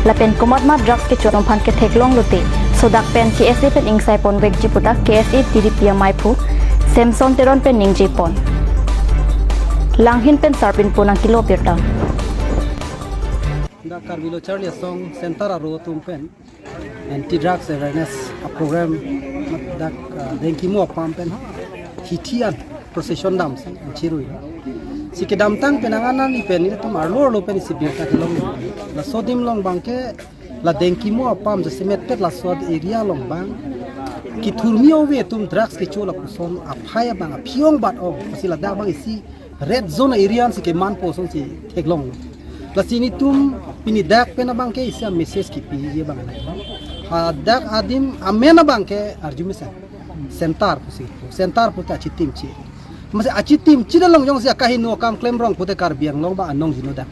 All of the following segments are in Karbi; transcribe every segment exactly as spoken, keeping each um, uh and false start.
Lapen komatma drugs kecho atum aphan ketheklong lote sodak pen K S A pen ingsai ponvekji pu ta K S A T D P amei aphu Samson Teron pen ningje pon. Langhin pen Sarpin Punang kilo pirta. Dak Karbi Lo Charli Asong Center aro atum pen anti drugs awareness a program dak, ah, Dengkimo apam pen ha hithi an procession damsi an chirui. Si kedamtang pen angan ani pen nelitum arlo arlo pen isi birta kelong. Laso adim along abangke la Dengkimo apam jasemet pet laso area along abang kethurmi ove atum drugs kecho lapuson aphai abang aphi-ong bat-ong, si ladak abang isi red zone area si kemanpo asonsi theklong. Lasi nelitum pini dak pen abangke isi a message kipiji abang. Hadak adim amen abangke arju mesen. Center pusi. Center pute achitim chi. Masi achitim chi along jongsi akaheno akam klemrong pute Karbi Anglong abang anong jino dak.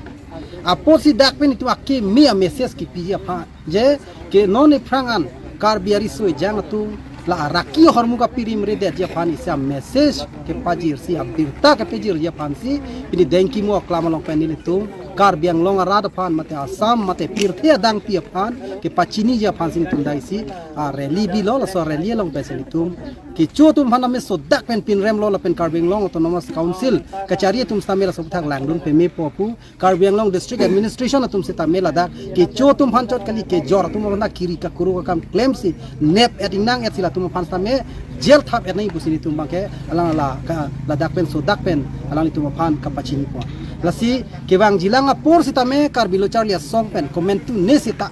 Apotsi dak pen nelitum akimi a message kipiji aphan, je ke non ephrang an Karbi ariso ejang atum la araki ahormu kapirimredetji aphan isi a message kepajirsi, abirta kepajirji aphansi pini Dengkimo aklam along pen nelitum Karbi Anglong arat aphan mate Assam mate pirthe adangpi aphan kepachiniji aphansi nelitum dak isi a rally bilo. Laso rally along pensi nelitum kecho atum aphan tame sodak pen pinremlo lapen Karbi Anglong Autonomous Council kachari atum sitame laso aputhak langdun pemepo pu Karbi Anglong District Administration atum sitame ladak kecho atum aphan chot kali kejor atum aphan kiri kakuru akam klemsi nep-et ingnang-et si latum aphan sitame jail thap-et nangji pusi nelitum abangke alang la ka ladak pen sodak pen alanglitum aphan kapachinipo. Lasi kevangjilang apor sitame Karbi Lo Charli Asong pen komantu ne sita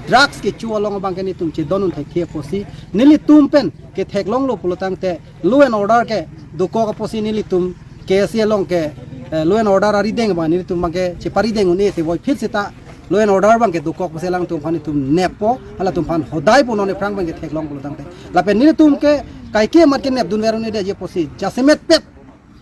drugs kecho along abangke nelitum chedondun thekthe apotsi nelitum pen ketheklonglo pulotangte law and order ke dokok apotsi nelitum K S A along ke, eh, law and order arideng abang nelitum abangke cheparideng un-e te voiphit sita law and order abangke dokok apotsi alangtum aphan nelitum neppo, halatum aphan hodaipo non ephrang abangke theklong pulotangte. Lapen nelitum ke kaike amat ke nepdunver un-edetji apotsi jasemet pet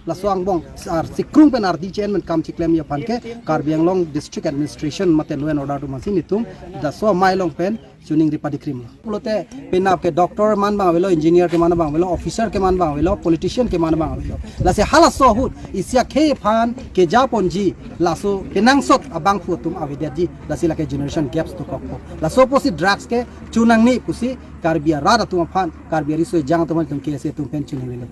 laso angbong ar sikrung pen ardi chen men kam chiklemji aphan ke Karbi Anglong District Administration mate law and order atum aphansi nelitum laso amei along pen choningri padikrimlo. Pulote penap ke doctor keman abang avelo, engineer keman abang avelo, officer keman abang avelo, politician keman abang avelo. Lasi halaso ahut isi akhei aphan kejaponji laso kenangsot abangphu atum avedetji, lasi lake generation gaps dokokpo. Laso apotsi drugs kecho nangne pusi Karbi arat atum aphan, Karbi ariso ejang atum aphan nelitum K S A atum pen choningrilo.